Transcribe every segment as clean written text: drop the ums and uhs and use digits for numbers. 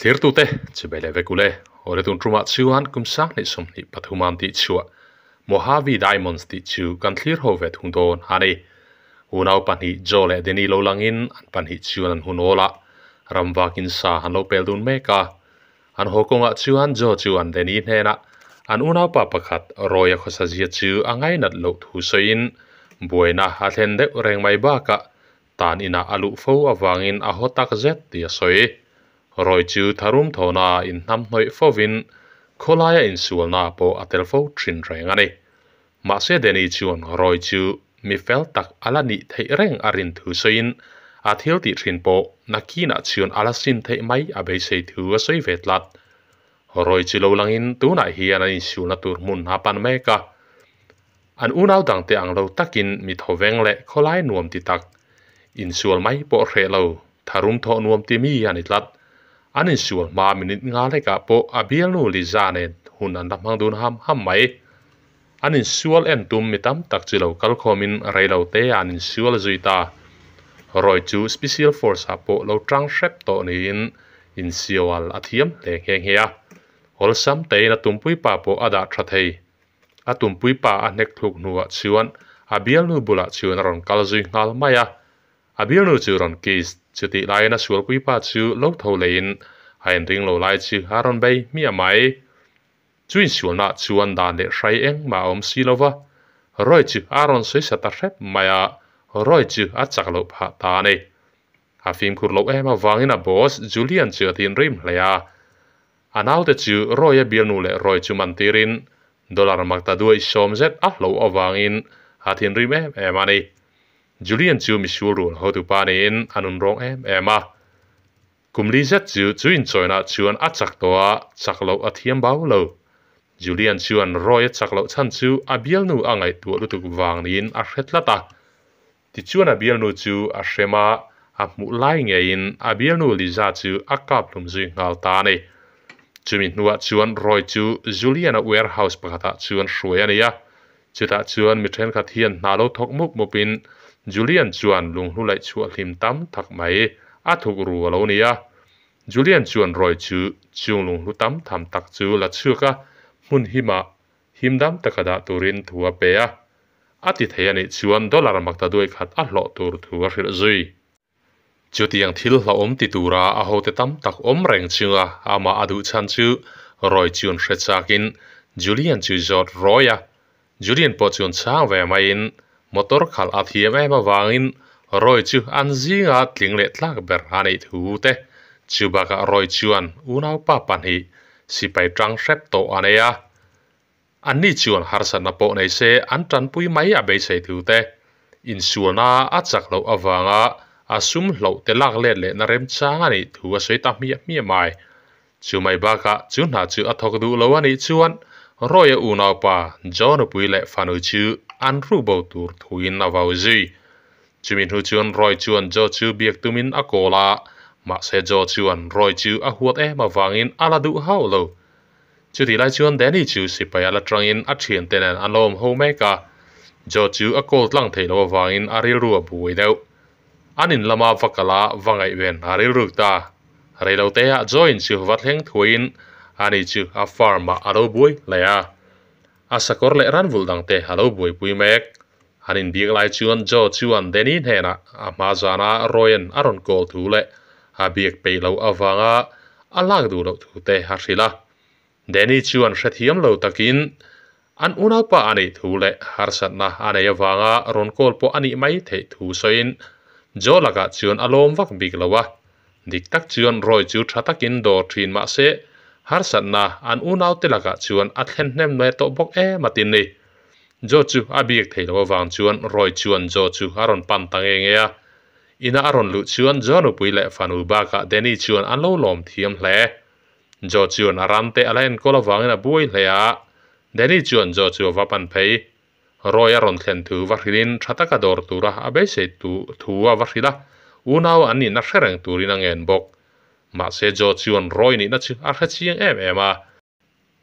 Thirtute chibai leh vek ule awle tun tumah chuan kum sanghnih 23 an tih chhuah Mojave Diamonds tih chu kan thlir ho ve thung dawn a ni. Unau pahnih Joe leh Danny lo langin an pahnih chuan an hun awl a, ram vakin sa an lo pel dun mek a. An haw kawngah chuan Joe chuan Danny hnenah an unaupa pakhat Roy-a khawsa zia chu a ngainat loh thu sawiin buaina a thlen deuh reng mai bakah Tan inah a luh fo avangin a haw tak zet tih a sawi. Roy chu tharum thawhna inhnamhnawih fovin khawlaia insualna pawh a tel fo thin reng a ni. Mahse Danny chuan Roy chu mi fel tak a la nih theih reng a rin thu sawiin a thil tih thin pawh nakinah chuan a la sim theih mai a beisei thu a sawi ve tlat. Roy chu lo langin tunah hian an insualna tur hmun a pan mek a. An unau dangte ang lo takin mi thawveng leh khawlai nuam ti tak, insual mai pawh hreh lo, tharum thawh nuam ti mi a ni tlat. An insual hma minute nga lekah pawh a bialnu Liza nen hun an la hmang dun ham ham mai. An insual en tum mi tam tak chu lo kal khawmin rei lo te ah an insual zui ta. Roy chu Special Force ah pawh lo tang hrep tawh niin insual a thiam hle nghe nghe a. Awlsam tein a tumpui pa pawh a dah tha thei. A tumpui pa a hnek thluk hnuah chuan a bialnu bulah chuan a rawn kal zui nghal mai a. A bialnu chu rawn kiss chutih laiin a sualpui pa chu lo tho leiin a inring lo lai chu a rawn bei hmiah mai. Chu insualnaah chuan dan leh hrai engmah a awm si lo va, Roy chu a rawn sawi sa ta hrep mai a, Roy chu a chak loh phah ta a ni. A fimkhur loh em avangin a boss Julian chu a tinrim hle a. A naute chu Roy-a bialnu leh Roy chu man tirin dollar mak ta duai sawm zet a hloh avangin a thinrim em em a ni. Julian chu misual rul hotupa niin a nun rawng em em a. Kum li zet chu chu inchawinah chuan a chak tawh a, chak loh a thiam bau lo. Julian chuan Roy-a chak loh chhan chu a bialnu a ngaihtuah lutuk vang niin a hre tlat a. Tichuan a bialnu chu a hrem a, a hmuh lai ngeiin a bialnu Liza chu a kap hlum zui nghal ta a ni. Chumi hnuah chuan Roy chu Julian-a warehouse pakhatah chuan hruai a ni a. Chutah chuan mi thenkhat hian hna lo thawk mup mupin Julian chuan lunghlu laih chhuah hlim tam tak mai a thuk ru a lo ni a. Julian chuan Roy chu chung lunghlu tam tham tak chu la chhuak a, hmun himah him dam taka dah turin thu a pe a. A ti thei a nih chuan dollar makta duai khat a hlawh tur thu a hrilh zui. Chutiang thil hlauhawm ti tura a hote tam tak awm reng chunga amah a duh chhan chu Roy chuan hre chakin Julian chu zawt rawi a. Julian pawh chuan chhang ve maiin motor khalh a thiam em avangin Roy chu an zinga tling leh tlak ber a neih thu te chu bakah Roy chuan unaupa pahnih sipai tang hrep tawh a nei a. Anni chuan harsatna pawh nei se an tanpui mai a beisei thu te, insualna a chak loh avanga a sum hloh te lak let lehna remchang a nih thu a sawi ta hmiah hmiah mai. Chu mai bakah chu hna chu a thawk duh lo a nih chuan Roy-a unaupa Joe nupui leh fanu chu an ruk bo tur thuin a vau zui. Chumi hnu chuan Roy chuan Joe chu biak tumin a kawl a, mahse Joe chuan Roy chu a huat em avangin a la duh hauh lo. Chutih lai chuan Danny chu sipai a la tangin a thiante nen an lo awm ho mek a, Joe chu a call tlang theih loh avangin a rilru a buai deuh. An in lama va kal a, va ngaihven a rilruk ta. Reiloteah Joe in chu va thleng thuaiin ani chu a farm ah a lo buai hle a. A sakawr leh ranvulh dangte a lo buaipui mek. An inbiak lai chuan Joe chuan Danny hnenah a hma zana Roy-a'n a rawn call thu leh a biak peih loh avanga a lak duh loh thu te a hrilh a. Danny chuan hrethiam lo takin an unaupa a neih thu leh harsatna a nei avanga rawn call pawh a nih mai theih thu sawiin Joe lakah chuan a lawm vak bik lo a. Dik tak chuan Roy chu tha takin dawr thin mah se harsatna an unaute lakah chuan a thlen hnem ve tawh bawk em a tin ni. Joe chu a biak theih loh avang chuan Roy chuan Joe chu a rawn pan ta nge nge a. Ina a rawn luh chuan Joe nupui leh fanu bakah Danny chuan an lo lawm thiam hle. Joe chuan a ram te a la enkawl avangin a buai hle a. Danny chuan Joe chu a va pan phei. Roy a rawn thlen thu va hrilhin tha taka dawr tura a beisei thu a va hrilh a, unau an nihna hre reng turin a ngen bawk. Mahse Joe chuan Roy nihna chu a hre chiang em em a.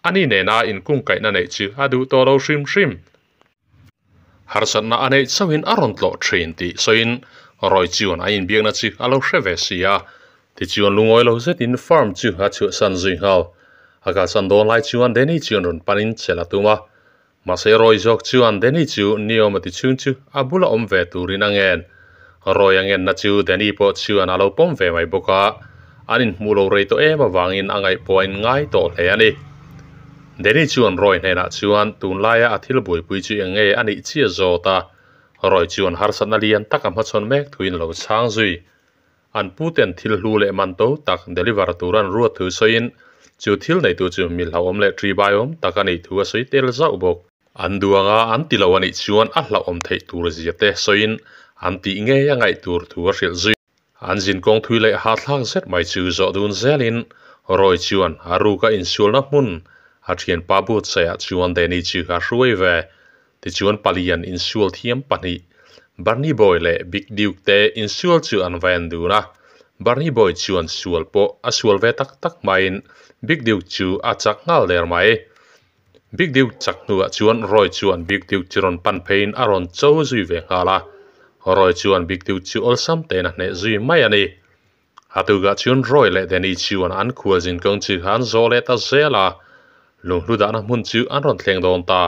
Ani nena inkungkaihna neih chu a duh tawh lo hrim hrim. Harsatna a neih chauhin a rawn tlawh thin tih sawiin Roy chuan a inbiakna chu a lo hre ve si a. Tichuan lungawi lo zetin farm chu a chhuahsan zui nghal. A kalsan dawn lai chuan Danny chuan rawn panin chelh a tum a. Mahse Roy zawk chuan Danny chu niawm a ti chhung chu a bula awm ve turin a ngen. Roy a ngenna chu Danny pawh chuan a lo pawm ve mai bawk a, an inhmuh lo rei tawh em avangin a ngaihpawh a inngai tawh hle a ni. Danny chuan Roy hnenah chuan tunlaia a thil buaipui chu eng nge a nih chiah zawt a, Roy chuan harsatna lian tak a hmachhawn mek thuin a lo chhang zui. An puten thil hlu leh man to tak deliver tur an ruat thu sawiin chu thil neitu chu mi hlauhawm leh ṭihbaiawm tak a nih thu a sawi tel zauh bawk. An duanga an ti lo a nih chuan a hlauhawm theih tur zia te sawiin an tih ngei a ngaih tur thu a hrilh zui. An zinkawng thui leh hahthlak zet mai chu zawh dun zelin Roy chuan a ruka insualna hmun a thianpa buatsaihah chuan Danny chu a hruai ve. Tichuan palian insual thiam pahnih, Barney Boy leh Big Duke te insual chu an va en dun a. Barney Boy chuan sual pawh a sual ve tak tak hmain Big Duke chu a chak nghal der mai. Big Duke chak hnuah chuan Roy chuan Big Duke chu rawn pan pheiin a rawn cho zui ve nghal a. Roy chuan Big Duke chu awlsam tein a hneh zui mai a ni. A tukah chuan Roy leh Danny chuan an khualzin kawng chu an zawh leh ta zel a, lunghlu dahna hmun chu an rawn thleng dawn ta.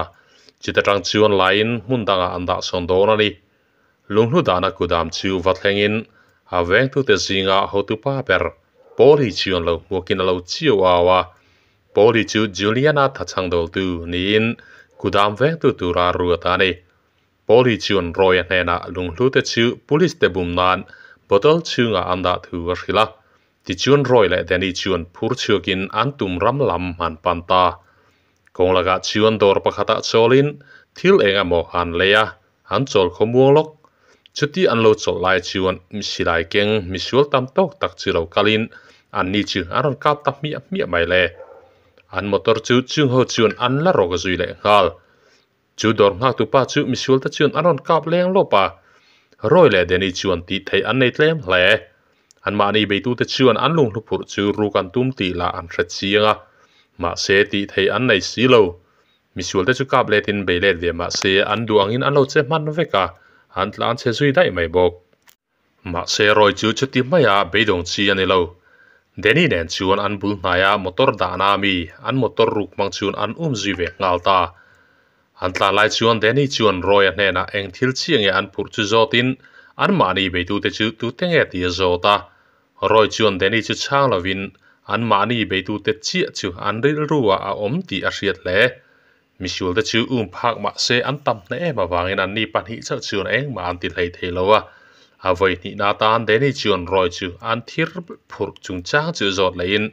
Chuta tang chuan laiin hmun dangah an dah sawn dawn a ni. Lunghlu dahna kudam chu va thlengin a vengtute zinga hotupa ber Polly chuan lo hmuakin a lo chiu au a. Polly chu Juliana thachhang dawltu niin kudam vengtu tura ruat a ni. Polly chuan Roy-a hnenah lunghlute chu police te bum nan bottle chhungah an dah thu a hrilh a. Tichuan Roy leh Danny chuan phur chhuakin an tum ram lam an pan ta. Kawng lakah chuan dawr pakhatah chawlin thil eng emaw an lei a, an chawl khaw muang lawk. Chuti an lo chawlh lai chuan silai keng misual tam tawk tak chu lo kalin anni chu an rawn kap ta hmiah hmiah mai le. An motor chu chungho chuan an la rawk zui leh nghal. Chu dawr nghaktu pa chu misual te chuan an rawn kap leng lawp a, Roy leh Danny chuan tih theih an nei tlem hle. Anmahni beitute chuan an lunghlu phurh chu ruk an tum tih lah an hre chiang a, mahse tih theih an nei si lo. Misual te chu kap letin bei let ve mahse an duh angin an lo che hman vek a, an tlan chhe zui daih mai bawk. Mahse Roy chu chuti maia beidawng chi a ni lo. Danny nen chuan an bul hnaia motor dahna ami an motor ruk hmang chuan an um zui ve nghal ta. An tlan lai chuan Danny chuan Roy-a hnenah eng thil chiah nge an phurh chu zawtin anmahni beitute chu tute nge tih a zawt a. Roy chuan Danny chu chhang lovin anmahni beitute chiah chu an rilru ah a awm tih a hriat hle. Misual te chu um phak mah se an tam hneh em avangin anni pahnih chauh chuan engmah an ti hlei thei lo a. A vawi hnihna atan Danny chuan Roy chu an thir phurh chungchang chu zawt lehin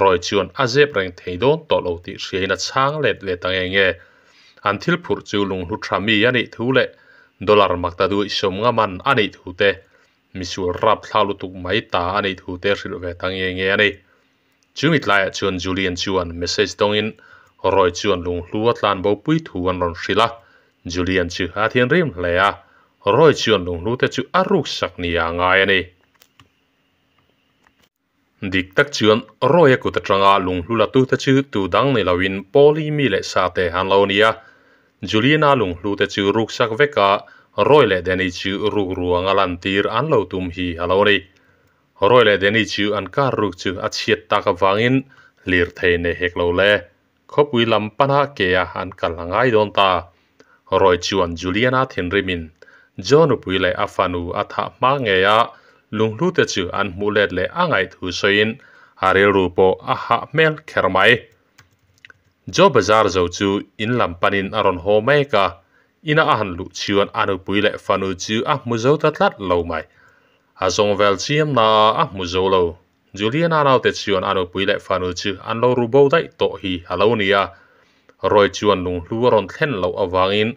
Roy chuan a zep reng thei dawn tawh lo tih hriain a chhang let ve ta nge nge. An thil phurh chu lunghlu tha mi a nih thu leh dollar makta duih sawm nga man a nih thu te, misual rapthla lutuk mai ta a nih thu te hrilh ve ta nge nge a ni. Chumi tlaiah chuan Julian chuan message dawngin Roy chuan lunghlu a tlan bo pui thu an rawn hrilh a, Julian chu a thinrim hle a, Roy chuan lunghlu te chu a ruksak nia a ngai a ni. Dik tak chuan Roy a kut atanga lunghlu la tute chu tu dang ni loin Polly mi leh sa te an lo ni a, Julian-a lunghlu te chu ruksak vek a, Roy leh Danny chu ruk ruang a lantir an lo tum hi a lo ni. Roy leh Danny chu an kar ruk chu a chhiat tak avangin lirthei nei hek lo le. Khawpui lam pana ke-a an kal a ngai dawn ta. Roy chuan Juliana thinrimin Joe nupui leh a fanu a thah hma ngei a, lunghlu te chu an hmuh let leh a ngaih thu sawiin a rilru pawh a hah hmel kher mai. Joe bazar zo chu in lam panin a rawn haw mek a, ina a han luh chuan a nupui leh fanu chu a hmu zo ta tlat lo mai. A zawng vel chiam na a hmu zo lo. Juliana naute chuan a nupui leh fanu chu an lo ru bo daih tawh hi a lo ni a. Roy chuan lunghlu a rawn thlen loh avangin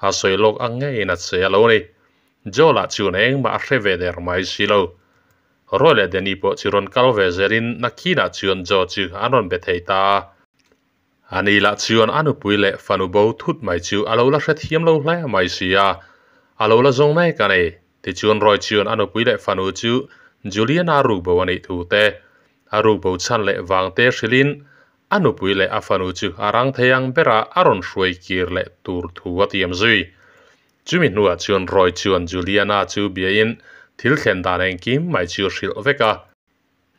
a sawi lawk ang ngeiin a che a lo ni. Joe lah chuan engmah a hre ve der mai si lo. Roy leh Danny pawh chu rawn kal ve zelin nakinah chuan Joe chu an rawn be thei ta a. Ani lah chuan a nupui leh fanu bo thut mai chu a lo la hrethiam lo hle mai si a, a lo la zawng mek a ni. Tichuan Roy chuan a nupui leh fanu chu Juliana rukbo a nih thu te, a rukbo chhan leh vang te hrilhin a nupui leh a fanu chu a rang thei ang bera a rawn hruai kir leh tur thu a tiam zui. Chumi hnuah chuan Roy chuan Juliana chu biain thil thlen dan engkim mai chu a hrilh vek a.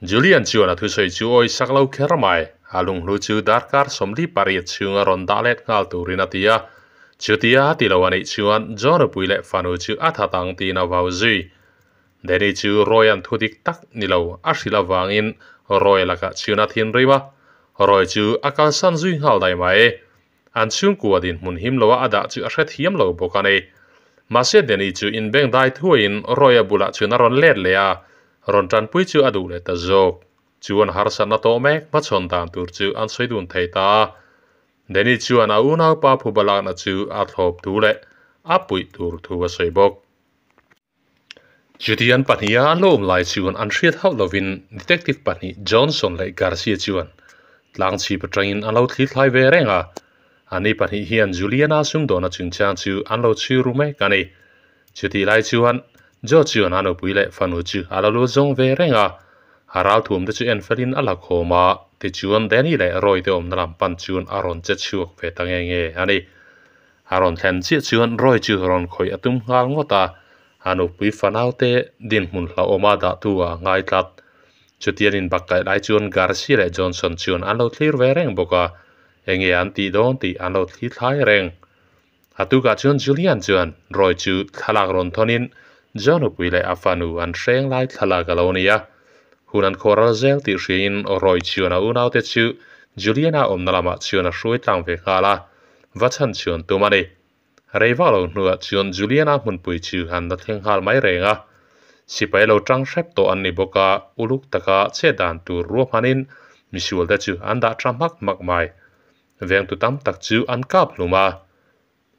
Julian chuan a thusawi chu awi sak lo kher mai. A lunghlu chu darkar 48 chhunga rawn dah let nghal turin a ti a. Chutia a ti lo a nih chuan John nupui leh fanu chu a that ang tiin a vau zui. Danny chu Roy-a'n thu dik tak ni lo a hrilh avangin Roy lakah chhun a thinrim a, Roy chu a kalsan zui nghal daih mai. An chhungkua dinhmun him loa a dah chu a hrethiam lo bawk a ni. Mahse Danny chu inbeng dai thuaiin Roy-a bulah chhun a rawn let leh a, rawn tanpui chu a duh leh ta zawk. Chuan harsatna tawh mek hmachhawn dan tur chu an sawi dun thei ta a. Danny chuan a unaupa phuba lakna chu a thlawp thu leh a puih tur thu a sawi bawk. Chuti an pahniha an lo awm lai chuan an hriat hauh lovin Detective pahnih Johnson leh Garcia chuan tlang chhip atangin an lo thli thlai ve reng a. Ani pahnih hian Juliana sumdawna chungchang chu an lo chhui ru mek a ni. Chutih lai chuan Joe chuan a nupui leh fanu chu a la lu zawng ve reng a, a ralthuam te chu en felin a la khawm a, tichuan Danny leh Roy te awmna lam pan chuan a rawn che chhuak ve ta nge nge a ni. A rawn thlen chiah chuan Roy chu rawn khawih a tum nghal ngawt a, a nupui fanau te dinhmun hlauhawma dahtu ah a ngai tlat. Chutian inbakkaih lai chuan Garcia leh Johnson chuan an lo thlir ve reng bawk a, enge an tih dawn tih an lo thli thlai reng. A tukah chuan Julian chuan Roy chu thlalak rawn thawnin Joe nupui leh a fanu an hreng lai thlalak a lo ni a. Hun an khawh ral zel tih hriain Roy chuan a unaute chu Juliana awmna lamah chuan a hruai tlang ve nghal a, va chhan chhuan tum a ni. Rei vak lo hnuah chuan Juliana hmunpui chu an la thleng nghal mai reng a. Sipai lo tang hrep tawh an ni bawk a, uluk taka chhet dan tur ruahmanin misualte chu an dah tha hmak hmak mai. Vengtu tam tak chu an kap hlum a,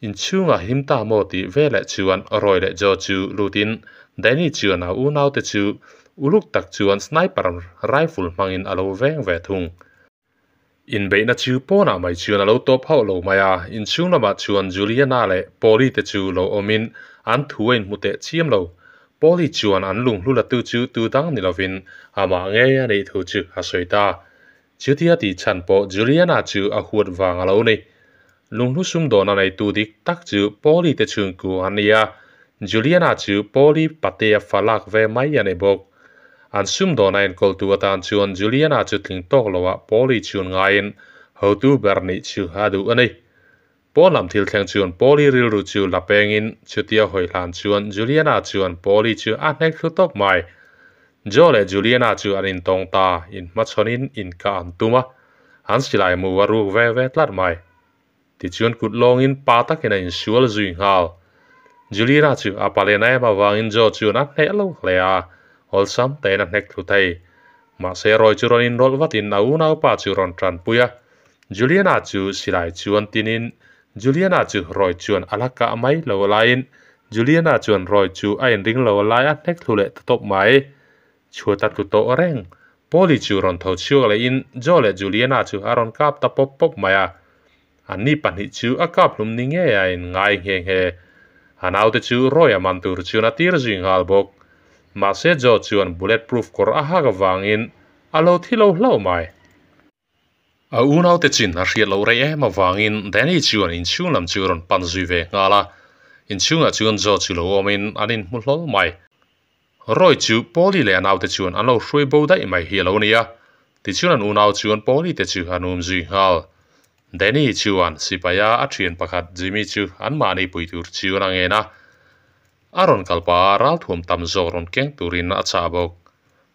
inchhungah him ta maw tih veleh chuan Roy leh Joe chu lutin Danny chuan a unaute chu uluk tak chuan sniper rifle hmangin a lo veng ve thung. Inbeihna chu pawnah mai chuan a lo tawp hauh lo mai a, inchhung lamah chuan Juliana leh Polly te chu lo awmin an thu a inhmu teh chiam lo. Polly chuan an lunghlu latu chu tu dang ni lovin amah ngei a nih thu chu a sawi ta. Chutia tih chhan pawh Juliana chu a huat vang a lo ni. Lunghlu sumdawn a neitu dik tak chu Polly te chhungku a ni a, Juliana chu Polly patea fa lak ve mai a ni bawk. An sumdawn a enkawltu atan chuan Juliana chu tling tawk loah Polly chhun ngaiin hotu ber nih chu a duh a ni. Pawn lam thil thleng chuan Polly rilru chu la pengin chutia hawi hlan chuan Juliana chuan Polly chu a hnek thlu tawp mai. Joe leh Juliana chu an intawng ta, inhmachhawnin inkah an tum a, an silai mu a ruk ve ve tlat mai. Tichuan kut lawngin pa takin a insual zui nghal. Juliana chu a palen em avangin Joe chuan a hneh lo hle a, awlsam tein a hnek thlu thei. Mahse Roy chu rawn inrawlh vatin a unaupa chu rawn tanpui a, Juliana chu silai chuan tinin Juliana chu Roy chuan a la kah mai lo laiin Juliana chuan Roy chu a inring lo lai a hnek thlu leh ta tawp mai. Chhuat a tlu tawh reng. Polly chu rawn tho chhuak lehin Joe leh Juliana chu a rawn kap ta pawp pawp mai a. Anni pahnih chu a kap hlum ni ngei a in ngai nghe nghe. A naute chu Roy a man tur chuan a tir zui nghal bawk. Mahse Joe chuan bullet proof kawr a hak avangin a lo thi lo hlauh mai. A unaute chin a hriat loh rei em avangin Danny chuan inchhung lam chu rawn pan zui ve nghal a, inchhungah chuan Joe chu lo awmin an inhmu hlawl mai. Roy chu Polly leh a naute chuan an lo hruai bo daih mai hi a lo ni a, tichuan an unau chuan Polly te chu an um zui nghal. Danny chuan sipaia a thian pakhat Jimmy chu anmahni pui tur chuan a ngen a, a rawn kal pah a ralthuam tam zawk rawn keng turin a chah bawk.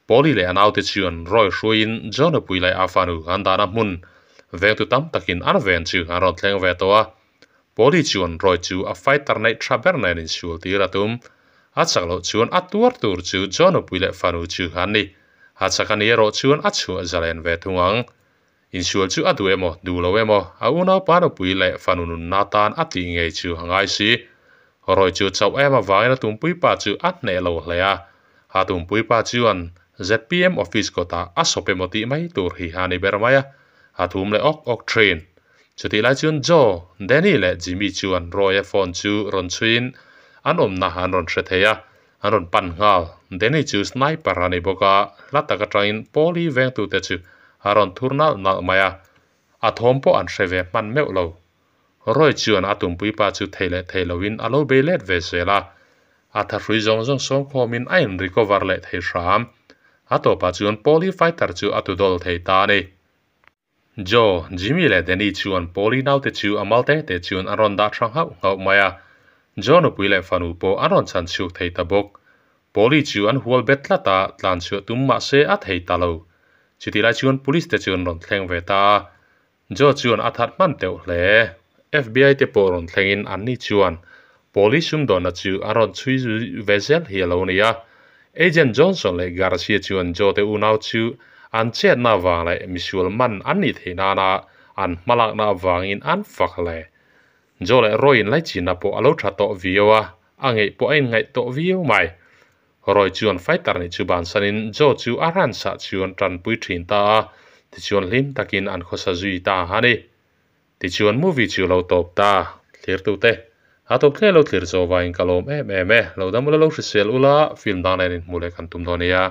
Polly leh a naute chuan Roy hruaiin John nupui leh a fanu an dahna hmun vengtu tam takin an ven chu an rawn thleng ve tawh a. Polly chuan Roy chu a fighter neih tha ber nen insual tir a tum. A chak loh chuan a tuar tur chu John nupui leh fanu chu an ni. A chak a ni erawh chuan a chhuah zalen ve thung ang. Insual chu a duh emaw duh lo emaw a unaupa nupui leh fanu nunna tan a tih ngei chu a ngai si. Roy chu chauh em avangin a tumpuipa chu a hneh lo hle a. A tumpuipa chuan zpm office kawtah a sawp emaw tih mai tur hi a ni ber mai a, a thum leh awk awk thin. Chutih lai chuan Joe, Danny leh Jimmy chuan Roy-a phone chu rawn chhuiin an awmna an rawn hre thei a, an rawn pan nghal. Danny chu sniper a ni bawk a, hla tak atangin Polly vengtute chu a rawn thur nalh nalh mai a, a thawm pawh an hre ve hman meuh lo. Roy chuan a tumpuipa chu thei leh thei loin a lo bei let ve zel a, a thahrui zawng zawng sawmkhawmin a in recover leh thei hram. A tawpah chuan Paulie fighter chu a tudawl thei ta a ni. Joe, Jimmy leh Danny chuan Paulie naute chu a mal te te chuan an rawn dah tha nghauh nghauh mai a. Joe nupui leh fanu pawh an rawn chhan chhuak thei ta bawk. Paulie chu an hual bet tlat a, tlan chhuah tum mah se a thei ta lo. Chutih lai chuan police te chu an rawn thleng ve ta a. Joe chuan a that hman teuh hle. FBI te pawh rawn thlengin anni chuan Paulie sumdawnna chu an rawn chhui ve zel hi a lo ni a. Agent Johnson leh Garcia chuan Joe te unau chu an chetna avang leh misual man an nih theih nana an hmalakna avangin an fak hle. Joe leh Roy inlaichinna pawh a lo tha tawh viau a, a ngeih pawh a inngaih tawh viau mai. Roy chuan fighter nih chu bansanin Joe chu a ranch-ah chuan tanpui thin ta a, tichuan hlim takin an khawsa zui ta a ni. Tichuan movie chu lo tawp ta. Thlirtute, a tawp thleng lo thlir zawh vangin ka lawm em em e. Lo dam ula lo hrisel ula, film dang nen inhmuh leh kan tum dawn nia.